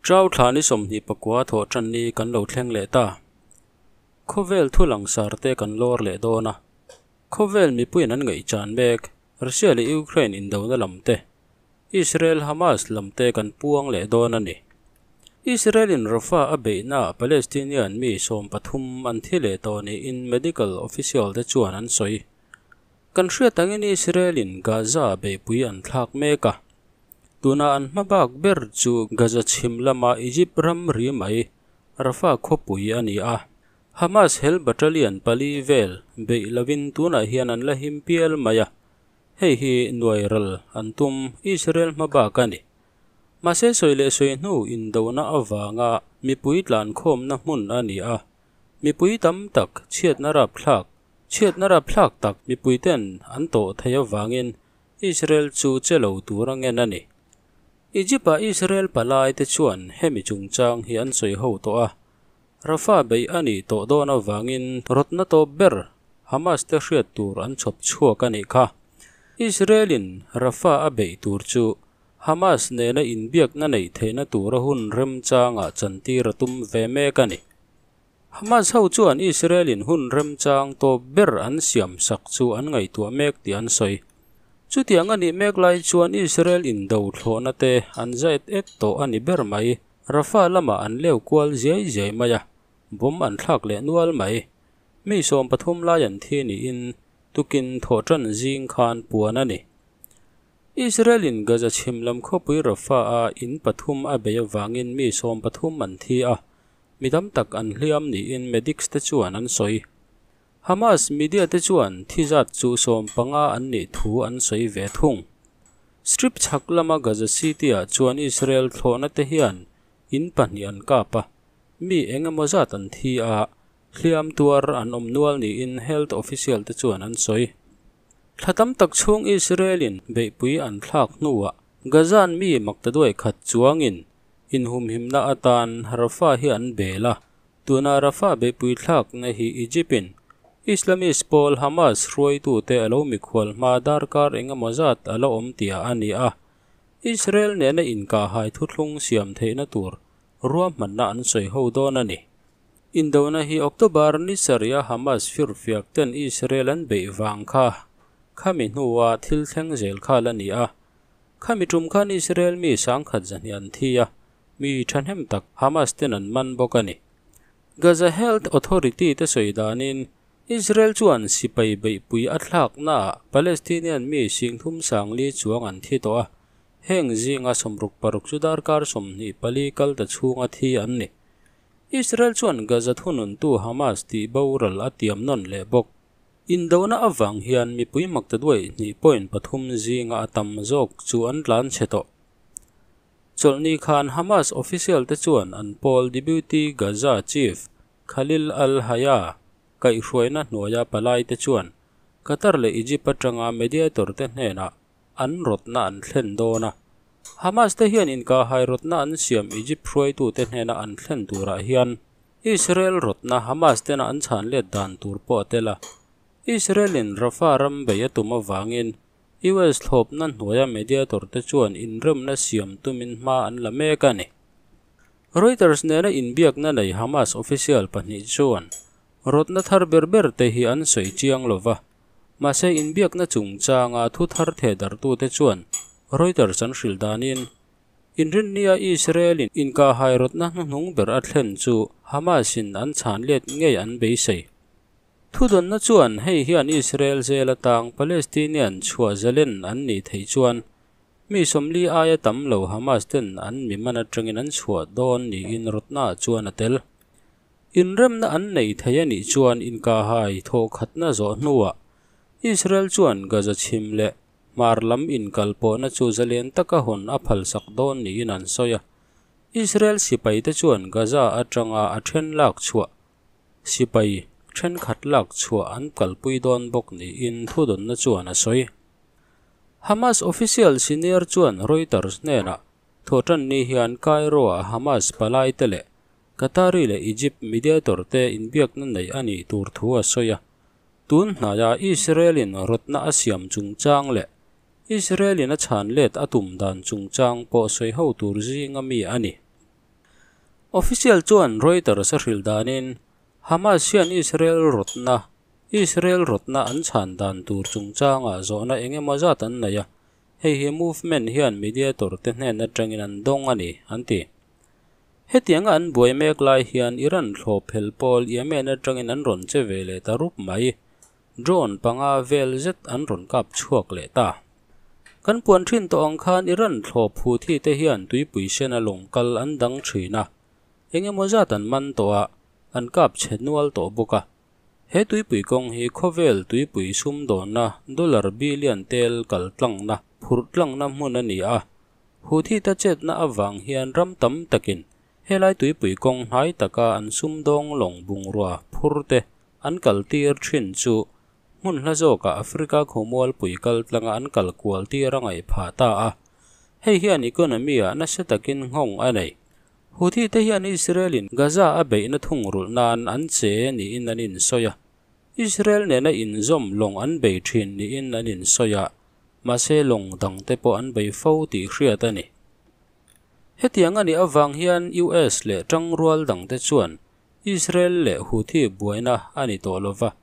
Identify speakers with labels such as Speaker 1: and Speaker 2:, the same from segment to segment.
Speaker 1: Ṭau thla ni 29 thawhṭanni kan lo thleng leh ta. Khawvel thu langsar te kan lawr leh dawn a. Khawvel mipuiin an ngaihchan mek Russia leh Ukraine indona lam te, Israel-Hamas lam te kan puang leh dawn a ni. Israel-in Rafah a beihnaah Palestinian mi 13 an thi leh tawh niin medical official te chuan an sawi. Kan hriat angin Israel-in Gaza beihpui an thlak mek a, tuna an hmabak ber chu Gaza chhim lama Egypt ram ri mai, Rafah khawpui a ni a. Hamas hel battalion pali vel beih lovin tunah hian an la him pial mai a, hei hi nuai ral an tum Israel hmabak a ni. Mahse sawi leh sawi hnu indona avanga mipui tlankhawmna hmun a ni a, mipui tam tak chhiatna rapthlak Chhiatna rapthlak tak mipuiten an tawh theih avangin Israel chu che lo tur a ngen a ni. Egypt-a Israel palaite chuan hemi chungchang hi an sawi ho tawh a, Rafah beih a nih tawh dawn avangin rawtna tawp ber Hamas te hriat tur an chhawp chhuak a nih kha. Israel-in Rafah a beih tur chu Hamas nena inbiakna neih theihna tura hun remchangah chantir a tum ve mek a ni. Hamas ho chuan Israel-in hun remchang tawp ber an siam sak chu an ngaihtuah mek tih an sawi. Chutiang a nih mek lai chuan Israel indo thlawhna te an za et et tawh a ni ber mai. Rafah lamah an leu kual ziai ziai mai a, bomb an thlak leh nual mai. Mi 13 lai an thi niin tukin thawhṭan zing khan puan a ni. Israel-in Gaza chhim lam khawpui Rafah-a in pathum a bei avangin mi 13 an thi a, Mi tam tak an hliam niin medics te chuan an sawi. Hamas media te chuan thi zat chu 15 an nih thu an sawi ve thung. Strip chhak lama Gaza City-ah chuan Israel thlawhna te hian in pahnih an kap a, mi eng emaw zat an thi a, hliam tuar an awm nual niin health official te chuan an sawi. Thla tam tak chhung Israel-in beihpui an thlak hnuah Gaza-an mi maktaduai khat chuangin Inhumhimna atan Rafah hi an bel a, tuna Rafah beihpui thlakna hi Egypt-in Islamist pawl Hamas hruaitute a lo mikhual hma darkar engemaw zat a la awm tia a ni a, Israel nena inkahhai thuthlung siam theihna tur ruahmanna an sawi ho dawn a ni. Indona hi October ni sarih a Hamas firfiak ten Israel an beih vang kha khami hnua thil thleng zel khal a ni a, Khami tum khan Israel mi 10,000 zahnih an thi a, mi thahnem tak Hamas ten an man bawk a ni. Gaza Health Authority te sawi danin Israel chuan sipai beihpui a thlaknaah Palestinian mi 34,000 chuang an thi tawh a, heng zinga 66 chu darkar 24 kal ta chhunga thi an ni. Israel chuan Gaza thununtu Hamas tih boral a tiam nawn leh bawk. Indona avang hian mipui maktaduai hnih point pathum zinga a tam zawk chu an tlan chhe tawh. Chawlhni khan Hamas official te chuan an pawl Deputy Gaza Chief Khalil al-Hayya kaihhruaina hnuaia palai te chuan Qatar leh Egypt atanga mediator te hnenah an rawtna an thlen dawn a. Hamas te hian inkahhai rawtna an siam Egypt hruaitute hnena an thlen turah hian Israel rawtna Hamas tena an chhan let dan tur pawh a tel a. Israel-in Rafah ram bei a tum avangin US thlawpna hnuaia mediator te chuan inremna siam tumin hma an la mek a ni. Reuters nena inbiakna nei Hamas official pahnih chuan rawtna thar ber ber te hi an sawi chiang lo va, mahse inbiakna chungchanga thu thar thehdarhtute chuan Reuters an hrilh danin Inrinnia Israel-in inkahhai rawtna hnuhnung ber a thlen chu Hamas-in an chhan let ngei an beisei. Thudawnna chuan hei hian Israel zel atang Palestinian chhuah zalen an nih theih chuan mi 40 aia tam lo Hamas ten an mi man atangin an chhuah dawn niin rawtnaah chuan a tel. Inremna an nei thei a nih chuan inkahhai thawhkhatna zawh hnuah Israel chuan Gaza chhim leh Hmar lam inkalpawhna chu zalen taka hawn a phalsak dawn niin an sawi a. Israel sipaite chuan Gaza atanga a then lak chhuah sipai thenkhat lak chhuah an kalpui dawn bawk niin thudawnna chuan a sawi. Hamas official senior chuan Reuters hnenah thawhtanni hian Cairo-ah Hamas palaite leh Qatari leh Egypt mediator te inbiakna nei a nih tur thu a sawi a. Tun hnaia Israel-in rawtna a siam chungchang leh Israel-in a chhan let a tum dan chungchang pawh sawi ho tur zinga mi a ni. Official chuan Reuters a hrilh danin, Hamas hian Israel rawtna Israel rawtna an chhan dan tur chungchangah zawhna eng emaw zat an nei a, hei hi movement hian mediator te hnen atangin an dawng a ni, an ti. Hetianga an buai mek lai hian Iran thlawp hel pawl Yemen atangin an rawn che ve leh ta rup mai, drone panga vel zet an rawn kap chhuak leh ta. Kan puan thin tawh ang khan Iran thlawp Houthi te hian tuipui sena lawng kal an dang thin a, eng emaw zat an man tawh a, an kap chhe nual tawh bawk a. He tuipui kawng hi khawvel tuipui sumdawnna dollar billion tel kal tlangna, phurh tlangna hmun a ni a. Houthi te chetna avang hian ram tam takin helai tuipui kawng hnai taka an sumdawng lawng bungrua phur te an kaltir thin chu hmun hla zawkah Africa khawmualpui kal tlanga an kal kual tir a ngaih phah ta a. Hei hian economy-ah nasa takin nghawng a nei. Houthi te hian Israel-in Gaza a beihna thungrulh nan an che niin an insawi a, Israel nena inzawm lawng an bei thin niin an insawi a, mahse lawng dangte pawh an bei fo tih hriat a ni. Hetiang a nih avang hian US leh tangrual dangte chuan Israel leh Houthi buaina a ni tawh lova,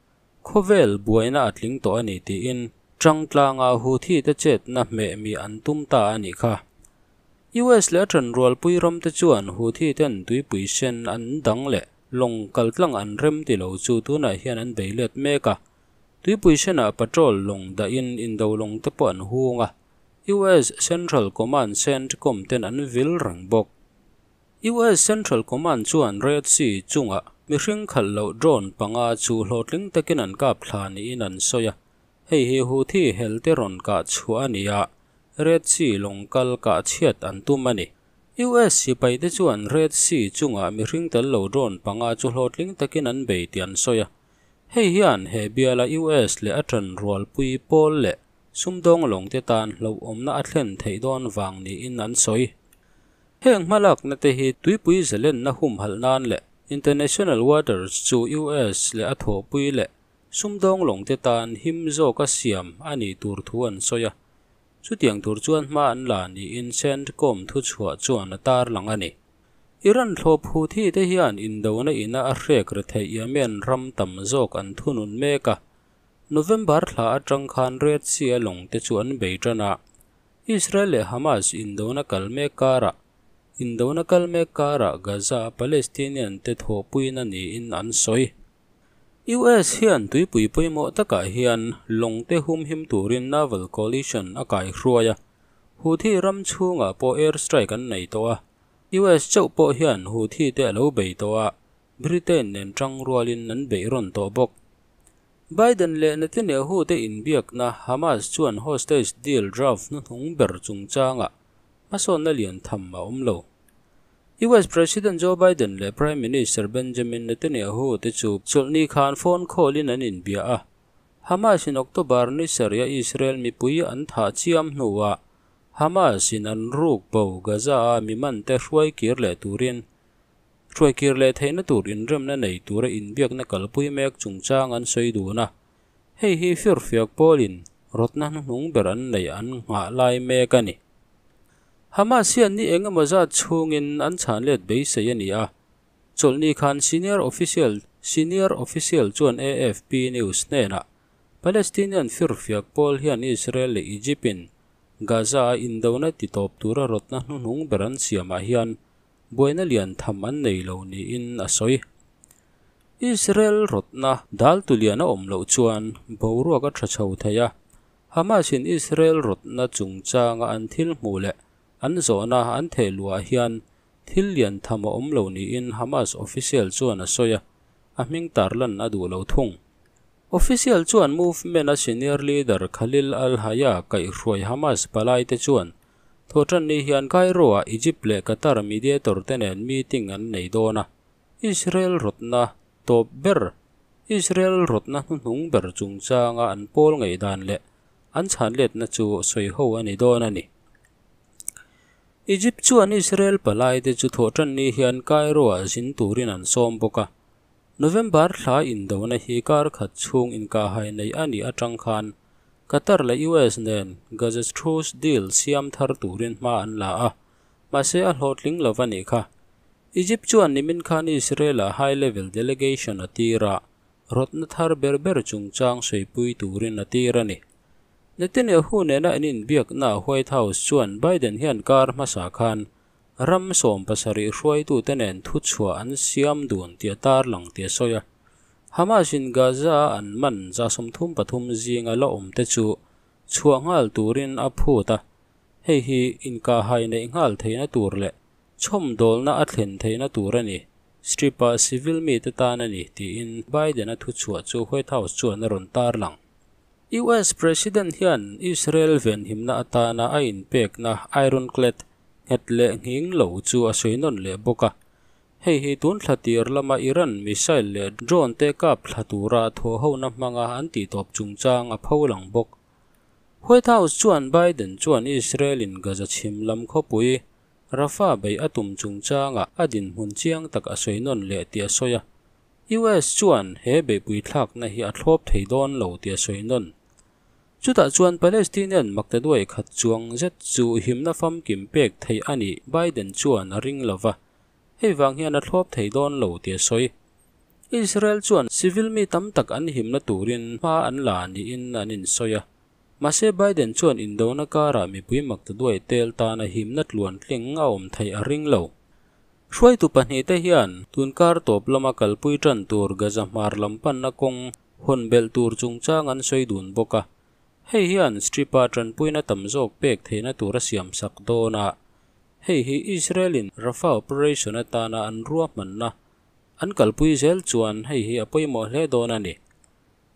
Speaker 1: khawvel buaina a tling tawh a ni tiin tangtlanga Houthi te chetna hmeh mi an tum ta a nih kha. US leh a ṭanrualpui ramte chuan Houthi ten tuipui sen an dang leh lawng kaltlang an rem ti lo chu tunah hian an bei let mek a. Tuipui senah patrol lawng dahin indo lawng te pawh an hung a, US Central Command CENTCOM ten an vil reng bawk. US Central Command chuan Red Sea chungah mihring khalh loh drone panga chu hlawhtling takin an kap thla niin an sawi a, hei hi Houthi helte rawn kah chhuah a ni a, Red Sea lawng kal kah chhiat an tum a ni. US sipaite chuan Red Sea chungah mihring tel lo drone panga chu hlawhtling takin an bei tih an sawi a, hei hian he biala US leh a ṭanrualpui pawl leh sumdawng lawngte tan hlauhawmna a thlen theih dawn vang niin an sawi. Heng hmalakna te hi tuipui zalenna humhalh nan leh International Waters chu US leh a thawhpui leh sumdawng lawngte tan him zawka siam a nih tur thu an sawi a. Chutiang tur chuan hma an la niin CENTCOM thuchhuah chuan a tarlang a ni. Iran thlawp Houthi te hian indona ina a hrek retheih Yemen ram tam zawk an thunun mek a. November thla atang khan Red Sea-a lawngte chu an bei tan a. Israel leh Hamas indona kal mek karah Indona kal mek karah Gaza-a Palestinian te thawhpuina niin an sawi. US hian tuipui pawimawh takah hian lawngte humhim turin naval coalition a kaihruai a, Houthi ram chhungah pawh air strike an nei tawh a, US chauh pawh hian Houthi te a lo bei tawh a, Britain nen tangrualin an beih rawn tawh bawk. Biden leh Netanyahu te inbiakna Hamas chuan hostage deal draft hnuhnung ber chungchangah hmasawnna lian tham a awm lo. US President Joe Biden leh Prime Minister Benjamin Netanyahu te chu chawlhni khan phone call in an inbia a. Hamas in October ni sarih a Israel mipui an thah chiam hnuah Hamas in an ruk bo Gaza a miman te hruai kir leh turin Hruaikir leh theihna tur inremna nei tura inbiakna kalpui mek chungchang an sawi dun a, hei hi firfiak pawlin rawtna hnuhnung ber an neih an nghah lai mek a ni. Hamas hian ni eng emaw zat chhungin an chhan let beisei a ni a, chawlhni khan senior official senior official chuan AFP News hnenah Palestinian firfiak pawl hian Israel leh Egypt-in Gaza-a indona titawp tura rawtna hnuhnung ber an siamah hian Buaina lian tham an nei lo niin a sawi. Israel rawtna dal tu lian a awm loh chuan boruak a tha chho thei a, Hamas-in Israel rawtna chungchanga an thil hmuh leh an zawhna an theh luhah hian thil lian tham a awm lo niin Hamas official chuan a sawi a, a hming tarlan a duh lo thung. Official chuan movement-a senior leader Khalil al-Hayya kaihhruai Hamas palaite chuan Thawhṭanni hian Cairo-ah Egypt leh Qatar mediator te nen meeting an nei dawn a, Israel rawtna tawp ber, Israel rawtna hnuhnung ber chungchanga an pawl ngaihdan leh an chhanletna chu sawi ho a ni dawn a ni. Egypt chuan Israel palaite chu thawhṭanni hian Cairo-ah zin turin an sawm bawk a, November thla indona hi kar khat chhung inkahhai nei a nih aṭang khan Qatar leh US nen Gaza Truce deal siam thar turin hma an la a, mahse a hlawhtling lo a nih kha. Egypt chuan nimin khan Israel-ah high-level delegation a tir a, rawtna thar ber ber chungchang sawipui turin a tir a ni. Netanyahu nena an inbiaknaah White House chuan Biden hian kar hmasa khan ram 70 hruaitute nen thuchhuah an siam dun tih a tarlang tih a sawi a. Hamas-in Gaza-a an man 33% zinga la awmte chu chhuah nghal turin a phut a, hei hi inkahhai neih nghal theihna tur leh chhawmdawlna a thlen theihna tur a ni, Strip-a civil mite tan a ni, tiin Biden-a thuchhuah chu White House chuan a rawn tarlang. US President hian Israel venhimna atana a inpekna Ironclad nghet leh nghing lo chu a sawi nawn leh bawk a. Hei hi tun thla tir lama Iran missile leh drone te kap thla tura thawhhona hmanga an tihtawp chungchang a pholang bawk. White House chuan Biden chuan Israel-in Gaza chhim lam khawpui Rafah beih a tum chungchangah a dinhmun chiang tak a sawi nawn leh tih a sawi a. US chuan he beihpui thlakna hi a thlawp thei dawn lo tih a sawi nawn. Chutah chuan Palestinian maktaduai khat chuang zet chu himna famkim pek theih a nih Biden chuan a ring lo va, hei vang hian a thlawp thei dawn lo tih a sawi. Israel chuan civil mi tam tak an himna turin hma an la niin an insawi a. Mahse Biden chuan indona karah mipui maktaduai tel tana himna tluantling a awm theih a ring lo. Hruaitu pahnihte hian tun kar tawp lama kalpui tan tur Gaza hmar lam panna kawng hawn belh tur chungchang an sawi dun bawk a. Hei hian Strip-a tanpuina tam zawk pek theihna tur a siamsak dawn a. Hei hi Israel-in Rafah operation atana an ruahmanna an kalpui zel chuan hei hi a pawimawh hle dawn a ni.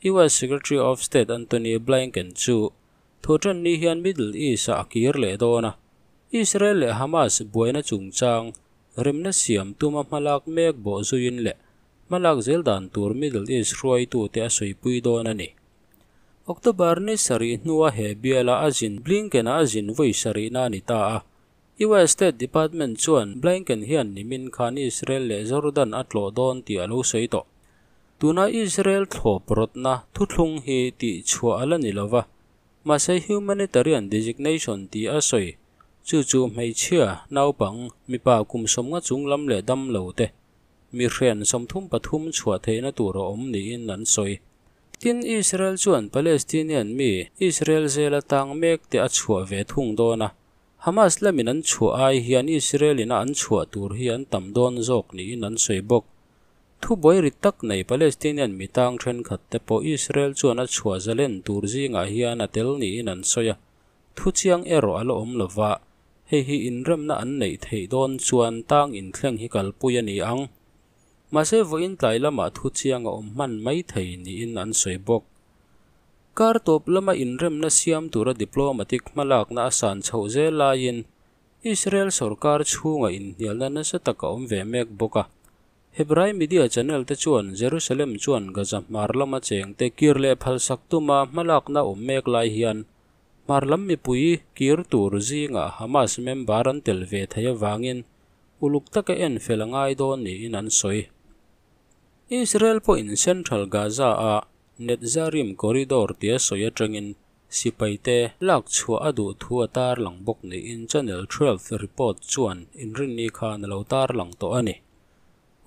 Speaker 1: US Secretary of State Antony Blinken chu Thawhṭanni hian Middle East-ah a kir leh dawn a. Israel leh Hamas buaina chungchang remna siam tuma hmalak mek bawh zuiin leh hmalak zel dan tur Middle East hruaitute a sawipui dawn a ni. October ni sarih hnua he biala a zin Blinken-a a zin vawi sarihna a ni ta a. US State Department chuan Blinken hian nimin khan Israel leh Jordan a tlawh dawn tih a lo sawi tawh. Tuna Israel thlawp rawtna thuthlung hi tihchhuah a la ni lova, Mahse humanitarian designation tih a sawi, chu chu hmeichhia, naupang, mipa kum sawmnga chung lam leh dam lo te, mi hrian 33 chhuah theihna tur a awm niin an sawi. Tin, Israel chuan Palestinian mi Israel zela tang mek te a chhuah ve thung dawn a, Hamas lamin an chhuah ai hian Israel ina an chhuah tur hi an tam dawn zawk niin an sawi bawk. Thubuai rit tak nei Palestinian mi tang thenkhat te pawh Israel chuan a chhuah zalen tur zingah hian a tel niin an sawi a, thu chiang erawh a la awm lova, hei hi inremna an neih theih dawn chuan tang inthleng hi kalpui a ni ang. Mahse vawiin tlai lamah thu chiang a awm hman mai thei niin an sawi bawk. Kar tawp lama inremna siam tura diplomatic hmalakna a san chhoh zel laiin Israel sorkar chhunga inhnialna nasa tak a awm ve mek bawk a. Hebrai media channel te chuan Jerusalem chuan Gaza hmar lama chengte kir leh phalsak tuma hmalakna awm mek lai hian hmar lam mipui kir tur zingah Hamas member an tel ve thei avangin uluk taka en fel a ngai dawn niin an sawi. Israel pawhin Central Gaza-a Netzarim corridor tia sawi atangin Sipaite lak chhuah a duh thu a tarlang bawk niin Channel 12 report chuan inrinni khan a lo tarlang tawh a ni.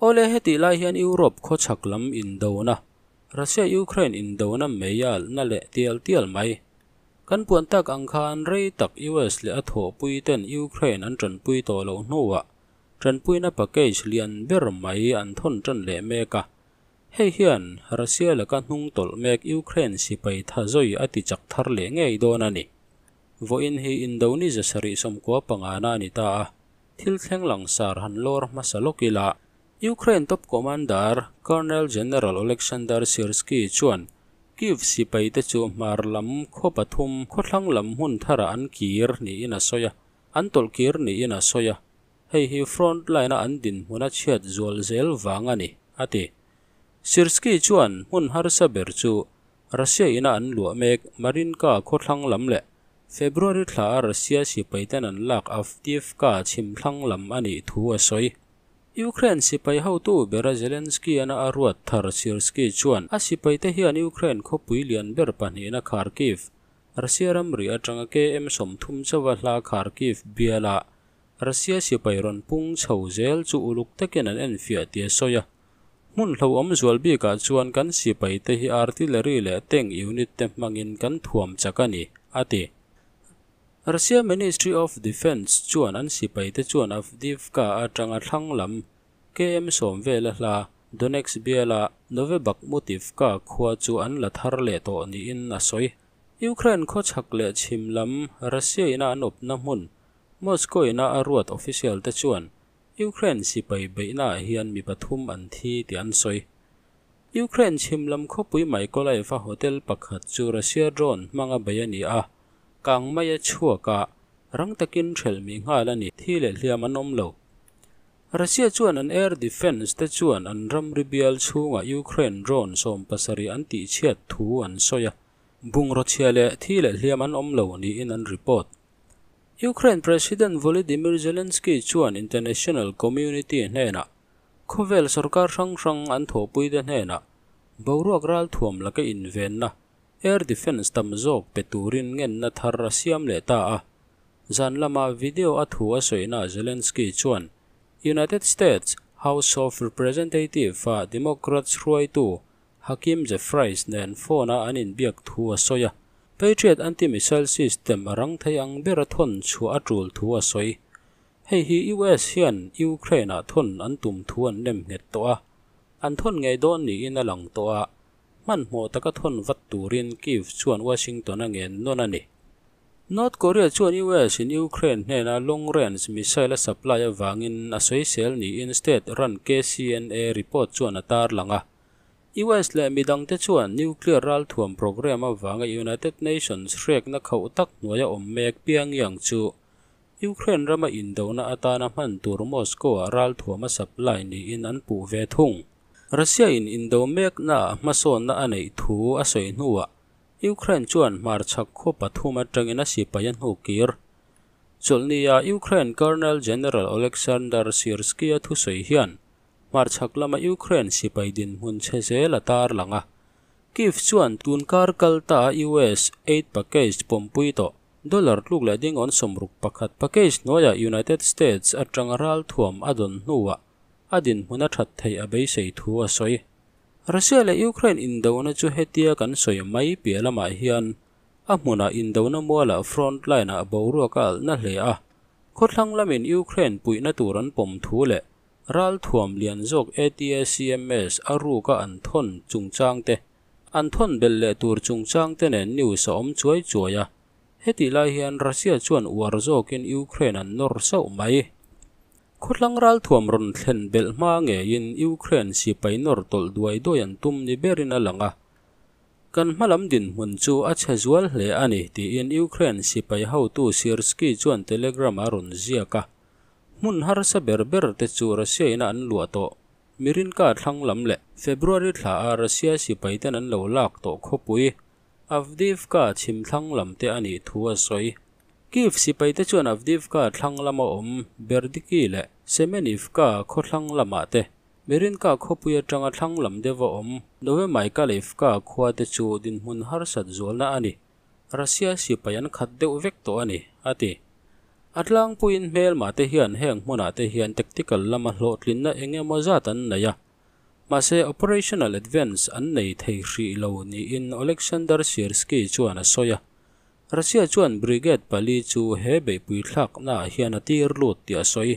Speaker 1: Awle hetih lai hian Europe khawchhak lam indona, Russia-Ukraine indona mei a alhna leh tial tial mai. Kan puan tak ang khan rei tak US leh a thawhpui ten Ukraine an tanpui tawh loh hnuah tanpuina package lian ber mai an thawn tan leh mek a. Hei hian Russia laka hnung tawlh mek Ukraine sipai tha zawi a ti chak thar leh ngei dawn a ni. Vawiin hi Indoni 75 na a ni ta a, thil thleng langsar han lawr hmasa lawk ila. Ukraine top commander Colonel General Oleksandr Syrskyi chuan Kyiv sipai te chu hmar lam khaw pathum khawthlang lam hmun tharah an kir niin a sawi a, an tawlh kir niin a sawi a. Hei hi front line-a an dinhmun a chhiat zual zel vang a ni, a ti. Syrskyi chuan hmun harsa ber chu Russia ina an luah mek Marinka khawthlang lam leh February thla a Russia sipaiten an lak Avdiivka chhimthlang lam a nih thu a sawi. Ukraine sipai hotu bera Zelensky-ana a ruat thar Syrskyi chuan a sipaite hian Ukraine khawpui lian ber pahnihna Kharkiv, Russia ramri atanga KM 30 chauha hla Kharkiv bialah. Russia sipai rawn pung chho zel chu uluk takin an enfiah tih a sawi a. Hmun hlauhawm zual bikah chuan kan sipaite hi artillery leh tank unit te hmangin kan thuam chak a ni, a ti. Russia Ministry of Defence chuan an sipaite chuan Avdiivka atanga thlang lam KM sawm vela hla Donetsk biala Novobakhmutivka khua chu an la thar leh tawh niin a sawi. Ukraine khawchhak leh chhim lam Russia ina an awpna hmun Moscow ina a ruat official te chuan Ukraine sipai beihnaah hian mi pathum an thi tih an sawi. Ukraine chhim lam khawpui Mykolaiv-a hotel pakhat chu Russia drone hmanga bei a ni a, kang mai a chhuak a, rang takin hrelh mih nghal a ni. Thi leh hliam an awm lo. Russia chuan an air defence te chuan an ramri bial chhungah Ukraine drone 70 an tihchhiat thu an sawi a, bungraw chhia leh thi leh hliam an awm lo niin an report. Ukraine President Volodymyr Zelensky chuan international community hnenah khawvel sorkar hrang hrang an thawhpuite hnenah boruak ralthuam laka invenna air defence tam zawk pe turin ngenna thar a siam leh ta a. Zan lama video a thu a sawina Zelensky chuan United States House of Representative-a Democrats hruaitu Hakeem Jeffries nen phone-a an inbiak thu a sawi a. Patriot anti-missile system a rang thei ang bera thawn chhuah a tul thu a sawi. Hei hi US hian Ukraine-ah thawn an tum thu an nem nghet tawh a, an thawn ngei dawn niin a lang tawh a, hmanhmawh taka thawn vat turin Kyiv chuan Washington a ngen nawn a ni. North Korea chuan US in Ukraine hnena long range missile a supply avangin a sawisel niin state run KCNA report chuan a tarlang a. US leh midangte chuan nuclear ralthuam program avanga United Nations hrekna khauh tak hnuaia awm mek Pyongyang chu Ukraine rama indona atana hman tur Moscow-ah ralthuam a supply niin an puh ve thung. Russia-in indo meknaah hmasawnna a neih thu a sawi hnuah Ukraine chuan hmarchhak khaw pathum atangin a sipai a hnukir. Chawlhnia Ukraine Colonel General Oleksandr Syrskyi-a thusawi hian hmarchhak lama Ukraine sipai dinhmun chhe zel a tarlang a. Kyiv chuan tun kar kal ta a US aid package pawmpui tawh dollar tluk leh dingawn 61 package hnuaiah United States atanga ralthuam a dawn hnuah a dinhmun a that theih a beisei thu a sawi. Russia leh Ukraine indona chu hetia kan sawi mai piah lamah hian a hmunah indona mualah front line-ah boruak a alhna hle a, khawthlang lamin Ukraine puihna tur an pawm thu leh ralthuam lian zawk ATACMS a ruka an thawn chungchang te, an thawn belh leh tur chungchang te nen news a awm chuai chuai a, hetih lai hian Russia chuan uar zawkin Ukraine an nawr sauh mai. Khawthlang ralthuam rawn thlen belh hma ngeiin Ukraine sipai nawr tawlh duai duai an tum ni berin a lang a. Kan hmalam dinhmun chu a chhe zual hle a ni, tiin Ukraine sipai hotu Syrskyi chuan Telegram a rawn ziak a. Hmun harsa ber ber te chu Russia ina an luah tawh Mirinka thlang lam leh February thla a Russia sipai ten an lo lak tawh khawpui Avdiivka chhim thlang lam te a nih thu a sawi. Kyiv sipaite chuan Avdiivka thlang lama awm Berdychi leh Semenivka khaw thlang lamah te, Mirinka khawpui atanga thlang lam deuha awm Novomykhailivka khua te chu dinhmun harsat zualna a ni. Russia sipai an khat deuh vek tawh a ni, a ti. A tlangpuiin hmelmah te hian heng hmunah te hian tactical lama hlawhtlinna eng emaw zat an nei a. Mahse operational advance an nei thei hrih lo niin Oleksandr Syrskyi chuan a sawi a. Russia chuan brigade pali chu he beihpui thlaknaah hian a tir lut tih a sawi.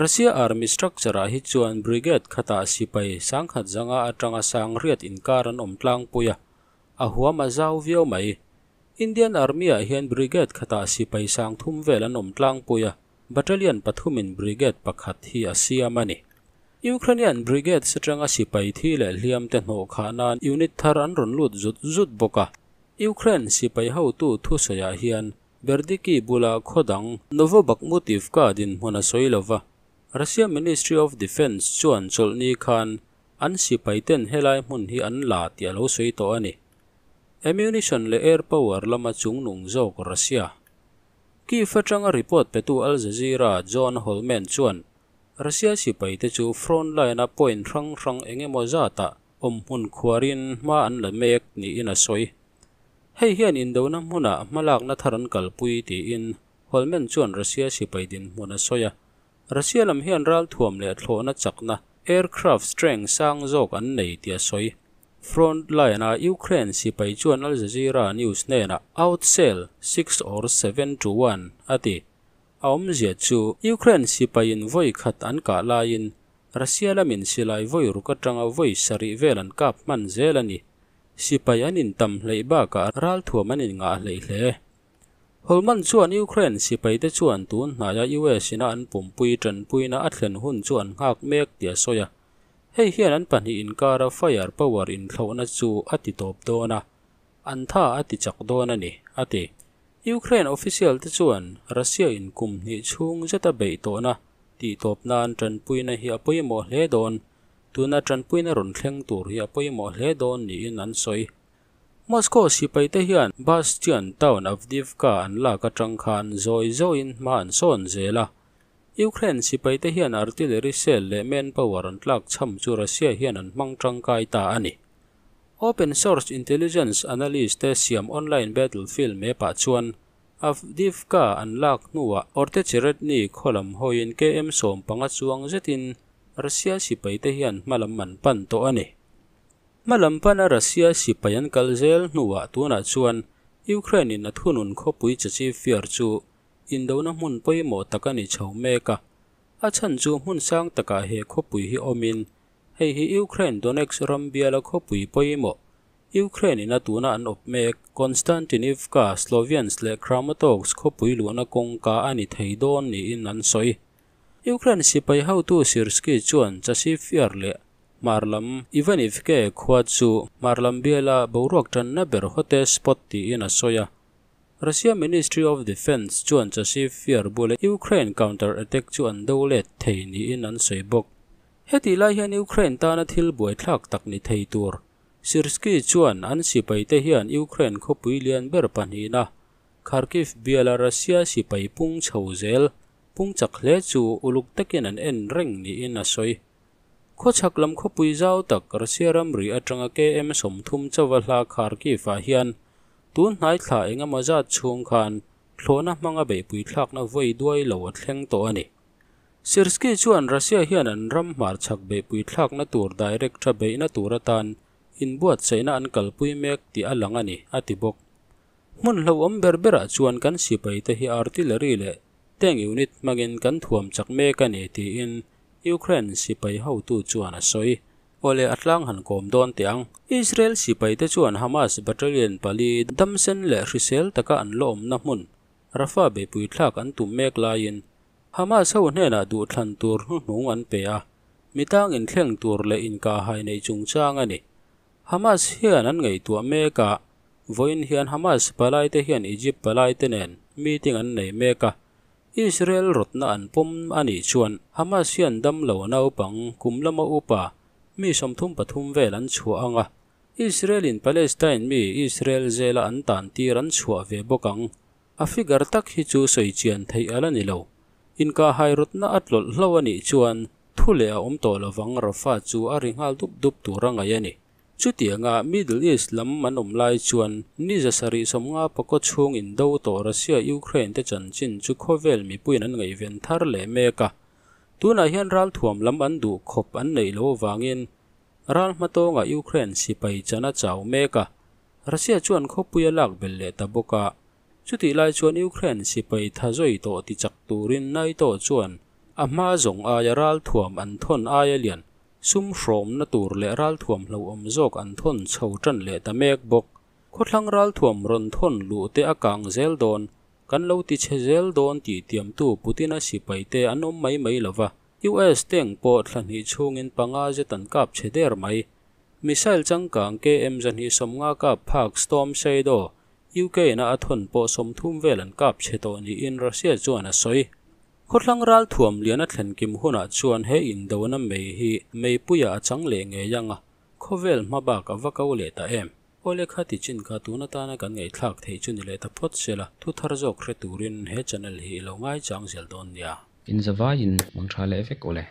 Speaker 1: Russia army structure-ah hi chuan brigade khatah sipai sangkhat zanga atanga sang riat inkar an awm tlangpui a, a huam a zau viau mai. Indian Army-ah hian brigade khatah sipai sang thum vel an awm tlangpui a, battalion pathumin brigade pakhat hi a siam a ni. Ukrainian brigades atanga sipai thi leh hliam te hnawh khah nan unit thar an rawn lut zut zut bawk a. Ukraine sipai hotu thusawiah hian Berdychi bula khaw dang Novobakhmutivka dinhmun a sawi lo va, Russia Ministry of Defence chuan chawlhni khan an sipaiten helai hmun hi an la tih a lo sawi tawh a ni. Ammunition leh air power lama chungnung zawk Russia. Kyiv atanga report petu Al Jazeera John Holman chuan Russia sipaite chu front line-a point hrang hrang eng emaw zatah awmhmun khuarin hma an la mek niin a sawi. Hei hian indona hmunah hmalakna thar an kalpui tiin Holman chuan Russia sipai dinhmun a sawi a. Russia lam hian ralthuam leh thlawhna chakna, aircraft strength, sang zawk an nei tih a sawi. Front line-a Ukraine sipai chuan Al Jazeera News hnenah outsell six or 7-1 a ti. A awmzia chu Ukraine sipaiin vawi khat an kah laiin Russia lamin silai vawi ruk atanga vawi sarih vel an kap hman zel a ni. Sipai an intam hleih bakah ralthuam an inngah hleih hle. Holman chuan Ukraine sipaite chuan tun hnaia US ina an pumpui tanpuina a thlen hun chu an nghak mek tih a sawi a. Hei hian an pahnih inkara fire power inthlauhna chu a ti tawp dawn a, an tha a ti chak dawn a ni, a ti. Ukraine official te chuan Russia in kum hnih chhung zeta beih tawhna tih tawp nan tanpuina hi a pawimawh hle dawn, tuna tanpuina rawn thleng tur hi a pawimawh hle dawn niin an sawi. Moscow sipaite hian Bastion town Avdiivka an lak atang khan zawi zawiin hma an sawn zel a. Ukraine sipaite hian artillery shell leh manpower an tlak chham chu Russia hian an hmang tangkai ta a ni. Open source intelligence analyst te siam online battlefield map-ah chuan Avdiivka an lak hnuah Ortecheretny khaw lam hawiin KM 15 chuang zetin Russia sipaite hian hma lam an pan tawh a ni. Hma lam pana Russia sipai an kal zel hnuah tunah chuan Ukraine in a thunun khawpui Chachiv Yar chu indona hmun pawimawh tak a ni chho mek a. A chhan chu hmun sang takah he khawpui hi awmin hei hi Ukraine Donetsk ram biala khawpui pawimawh Ukraine in a tuna an awp mek Konstantinivka, Sloviansk leh Kramatorsk khawpui luhna kawngka a ni thei dawn niin an sawi. Ukraine sipai hotu Syrskyi chuan Chachiv Yar leh Hmar lam Ivanivke khua chu hmar lam biala boruak tanna ber hottest spot tiin a sawi a. Russia Ministry of Defence chuan Chasiv Yar bula Ukraine counter attack chu an do let thei niin an sawi bawk. Heti lai hian Ukraine tana thil buaithlak tak ni thei tur Syrskyi chuan an sipaite hian Ukraine khawpui lian ber pahnihna Kharkiv biala Russia sipai pung chho zel pung chak hle chu uluk takin an en reng niin a sawi. Khawchhak lam khawpui zau tak Russia ramri atanga KM 30 chawa hla Kharkiv-ah hian tun hnai thla engemaw zat chhung khan thlawhna hmanga beihpui thlakna vawi duai lo a thleng tawh a ni. Syrskyi chuan Russia hian an ram hmarchhak beihpui thlakna tur direct tha beihna tur atan inbuatsaihna an kalpui mek tih a lang a ni, a ti bawk. Hmun hlauhawm ber berah chuan kan sipaite hi artillery leh tank unit hmangin kan thuam chak mek a ni tiin Ukraine sipai hotu chuan a sawi. Awle a tlang han kawm dawn teh ang. Israel sipaite chuan Hamas battalion pali damsen leh hrisel taka an la awmna hmun Rafah beihpui thlak an tum mek laiin Hamas ho hnenah duhthlan tur hnuhnung an pe a, mitang inthleng tur leh inkahhai nei chungchang a ni. Hamas hian an ngaihtuah mek a, vawiin hian Hamas palaite hian Egypt palaite nen meeting an nei mek a, Israel rawtna an pawm a nih chuan Hamas hian damlo naupang kum lama upa mi 33 vel an chhuah ang a, Israel in Palestine mi Israel zela an tan tir an chhuah ve bawk ang. A figure tak hi chu sawi chian theih a la ni lo. Inkahhai rawtna a tlawlh hlo a nih chuan thu leh a awm tawh lovang Rafah chu a ri nghal dup dup tur a ngaih a ni. Chutianga Middle East lam an awm lai chuan ni 750 pakaw chhung indo tawh Russia Ukraine te chanchin chu khawvel mipuiin an ngaihven thar leh mek a. Tunah hian ralthuam lam an duh khawp an neih lo avangin ral hmatawnga Ukraine sipai chana chau mek a. Russia chuan khawpui a lak bel leh ta bawk a. Chutih lai chuan Ukraine sipai tha zawi tawh ti chak turin NATO chuan a hma zawng aia ralthuam an thawn aia lian sum hrawmna tur leh ralthuam hlauhawm zawk an thawn chho tan leh ta mek bawk. Khawthlang ralthuam rawn thawn luh te a kang zel dawn, kan lo ti chhe zel dawn tih tiamtu Putin-a sipaite an awm mai mai lova. US tank pawh thla hnih chhungin panga zet an kap chhe der mai. Missile changkang KM 250 kap phak Storm Shadow UK na a thawn pawh 30 vel an kap chhe tawh niin Russia chuan a sawi. Khawthlang ralthuam lian a thlen kim hunah chuan he indona mei hi meipuia a chang leh ngei ang a, khawvel hma bak a va ko leh ta em. Awle kha ti chin kha tun atana kan ngaihthlak theih chu ni leh ta phawt sela, thu thar zawk hre turin he channel hi i lo ngaichang zel dawn nia.
Speaker 2: In zavaiin mang tha leh vek awle.